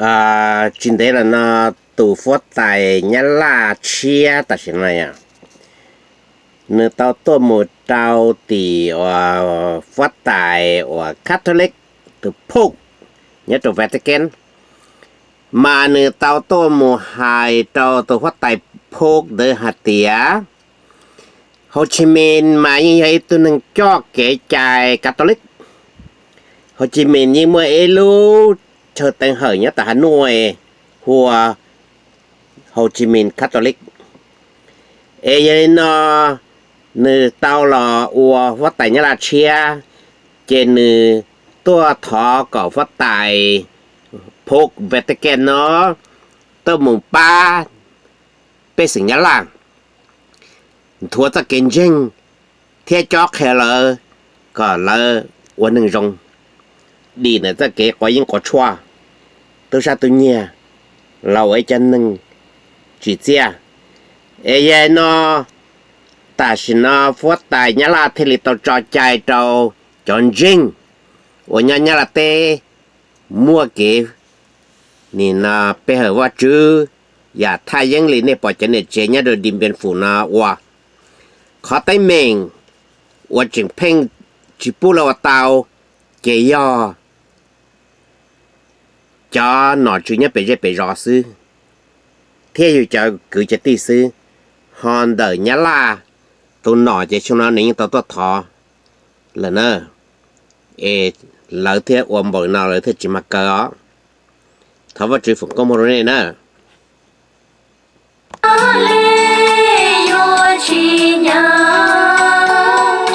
tsis ntev los no tus huab tais Nyab Laj tshiab tam sim no yog nws tau tuaj mus rau tim uas huab tais uas Catholic, tus Pope nyob rau Vatican, mas nws tau tuaj mus hais rau tus huab tais Pope ntawd hais tias Hồ Chí Minh mas yeej yog ib tug neeg coj kev cai Catholic. Hồ Chí Minh yeej muaj ib lub chaw teev hawm nyob tom Hà Nội hu ua Hồ Chí Minh Catholic. Es yog li no nws tau los ua huab tais Nyab Laj tshiab, ces nws tuaj thov kom huab tais Pope Vatican no tuaj mus pab pej xeem Nyab Laj nthuav txoj kev ntseeg thiab cob qhia lawv kom lawv ua neeg zoo, dim ntawm txoj kev quav yeeb quav tshuaj, tub sab tub nyiag, los ua ib cov neeg tsim txiaj. Es yog li no tam sim no huab tais Nyab Laj thiaj li tau tso cai rau cov ntseeg uas nyob Nyab Laj teb muaj kev nim no pe hawm Vajtswv yam thaj yeeb li nej pom cov niam tsev nyob rau Điện Biên Phủ no ua. Qhov teeb meem uas tseem pheej tsis pub lawv ua tau ces yog cov nom tswv nyob pem zej pem zos xwb thiab yug cov kwv cov tij xwb, ho ntawm Nyab Laj tus nom ces xyoo no nws yeej tau tuaj thov lawm na, es lawv thiaj ua npaum no lawv thiaj tsis mag kaw os. Thov Vajtswv foom koob hmoov rau nej na. Yuav tsis nyav,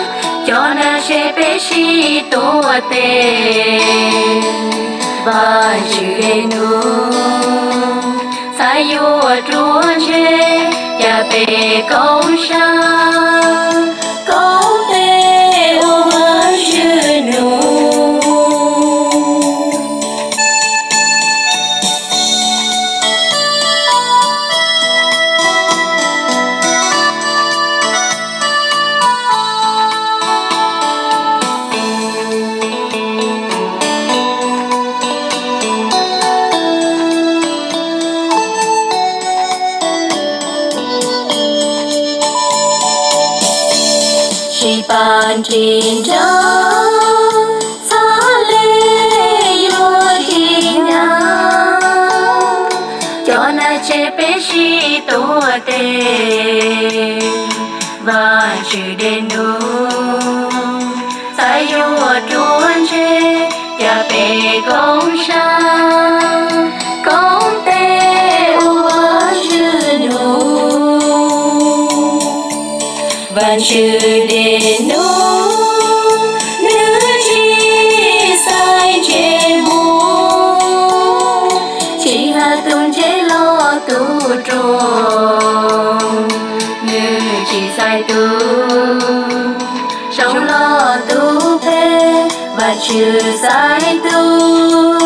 cov neeg seb peb sib tuav tes, Vajtswv dej num, txhaj yuav ruaj ntseg, ca peb koob sab, koob tes ua Vajtswv num. Sib pab nrhiav nrog, txhaj li yuav tsis nyav, cov neeg seb peb sib tuav tes, Vajtswv dej num, txhaj yuav ruaj ntseg, ca peb koob sab, koob tes ua Vajtswv num. Vajtswv dej num, nws tsis xaiv ntse mus, tsis hais tus ntse los tus ruam, nws tsis xaiv tus zoo los tus phem, Vajtswv xaiv tus